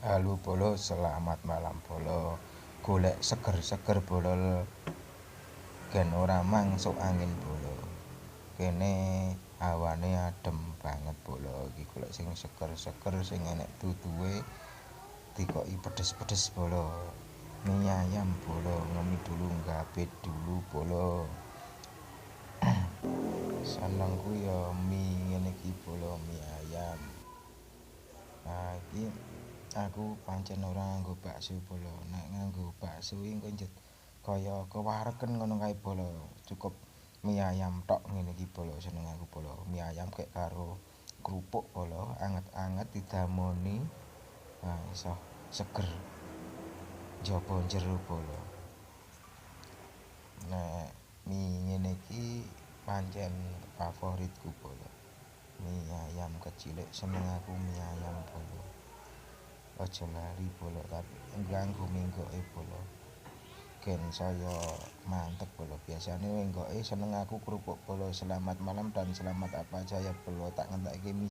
Halo bolo, selamat malam bolo. Golek seger-seger bolo, gen ora mangsuk angin bolo. Kene hawane adem banget bolo. Iki golek sing seger-seger sing enek duduhe, dikoki pedes-pedes bolo. Mie ayam bolo, ngemi dulu nggape dulu bolo. Senengku ya mie ngene iki bolo, mie ayam. Nah, iki aku pancen ora nganggo bakso bolo. Nek nganggo bakso iki engko njet kaya kewareken ngono kae bolo. Cukup mie ayam tok ngene iki bolo, seneng aku bolo. Mie ayam kek karo kerupuk bolo, anget-anget didamoni. Nah, iso seger njaba jero bolo. Nek mie ngene iki pancen favoritku bolo. Mie ayam kecilik, seneng aku mie ayam bolo. Aja lali bolo, tapi nganggo menggoke bolo. Gen saya mantep bolo. Biasane menggoke seneng aku kerupuk bolo. Selamat malam dan selamat apa aja ya bolo. Tak ngentekke mie.